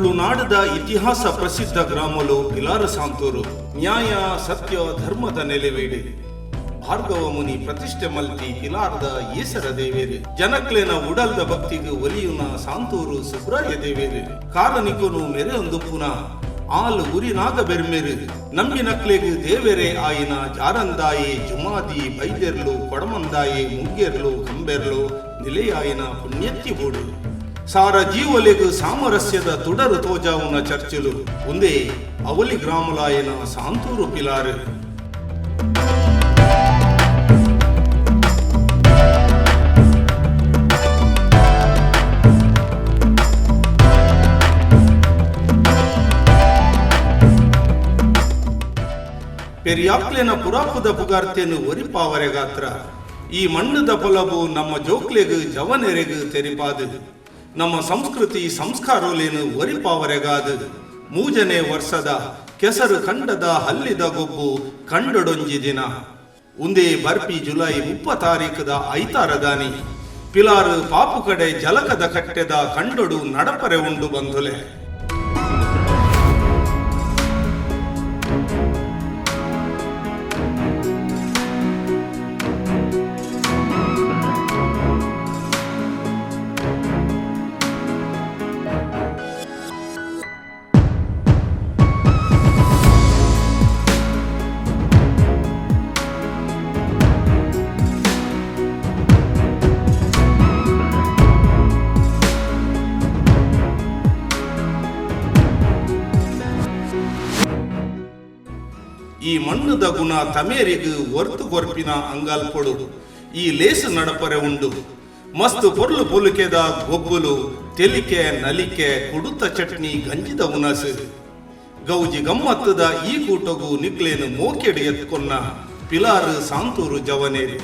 ತುಳುನಾಡದ ಇತಿಹಾಸ ಪ್ರಸಿದ್ಧ ಗ್ರಾಮಲು ಪಿಲಾರು ಸಾಂತೂರು. ನ್ಯಾಯ, ಸತ್ಯ, ಧರ್ಮದ ನೆಲೆವೀಡು. ಭಾರ್ಗವ ಮುನಿ ಪ್ರತಿಷ್ಠೆ ಮಲ್ತಿ ಪಿಲಾರ್ದ ಈಸರ ದೇವೇರು. ಜನಕ್ಲೆನ ಉಡಲ್ದ ಭಕ್ತಿಗ್ ಒಲಿಯುನ ಸಾಂತೂರು ಸುಬ್ರಾಯ ದೇವೇರು. ಕಾರನಿಕೊನು ಮೆರೆಯೊಂದುಪ್ಪುನ ಆಲ್ ಉರಿನಾಗ ಬೆರ್ಮೆರು. ನಂಬಿನಕ್ಲೆಗ್ ದೇವೆರೆ ಆಯಿನ ಜಾರಂದಾಯಿ, ಜುಮಾದಿ, ಬೈದೆರ್ಲು, ಕೊಡಮಂದಾಯಿ, ಮುಗ್ಗೆರ್ಲು, ಕಂಬೆರ್ಲು ನಿಲೆಯಾಯಿನ ಪುಣ್ಯತ್ತಿ ಬೂಡು. ಸಾರ ಜೀವೊಲೆಗ್ ಸಾಮರಸ್ಯದ ತುಡರು ತೋಜಾವುನ ಚರ್ಚಿಲು ಉಂದೇ ಅವಲಿ ಗ್ರಾಮಲಾಯಿನ ಸಾಂತೂರು ಪಿಲಾರು. ಪೆರಿಯಾಕ್ಲೆನ ಪುರಾಪುದ ಪುಗಾರ್ತೆನ್ ಒರಿಪಾವರೆಗಾತ್ರ, ಈ ಮಣ್ಣುದ ಪೊಲಬು ನಮ್ಮ ಜೋಕ್ಲೆಗ್ ಜವನೆರೆಗ್ ತೆರಿಪಾದ್ ನಮ್ಮ ಸಂಸ್ಕೃತಿ ಸಂಸ್ಕಾರೊಲೆನ್ ಒರಿಪಾವರೆಗಾದ್ ಮೂಜನೆ ವರ್ಸದ ಕೆಸರು ಕಂಡದ ಹಲ್ಲಿದ ಗೊಬ್ಬು ಕಂಡೊಡೊಂಜಿ ದಿನ ಉಂದೇ ಬರ್ಪಿ ಜುಲೈ 30 ತಾರೀಕುದ ಐತಾರದಾನಿ ಪಿಲಾರು ಪಾಪುಕಡೆ ಜಲಕದ ಕಟ್ಟೆದ ಕಂಡೊಡು ನಡಪರೆ ಉಂಡು ಬಂಧುಲೆ. ಈ ಮಣ್ಣುದ ಗುಣ ತಮೇರಿಗ್ ಒರ್ತು ಕೊರ್ಪಿನ ಅಂಗಾಲ್ಪೊಡು ಈ ಲೇಸ್ ನಡಪರೆ ಉಂಡು. ಮಸ್ತ್ ಪೊರ್ಲು ಪೊಲುಕೆದ ಗೊಬ್ಬುಲು, ತೆಲಿಕೆ, ನಲಿಕೆ, ಕುಡುತ ಚಟ್ನಿ, ಗಂಜಿದ ಉನಸ್, ಗೌಜಿ ಗಮ್ಮತ್ತುದ ಈ ಕೂಟೊಗು ನಿಕ್ಲೆನ್ ಮೋಕೆಡ್ ಎತ್ಕೊನ್ನ ಪಿಲಾರು ಸಾಂತೂರು ಜವನೆರ್.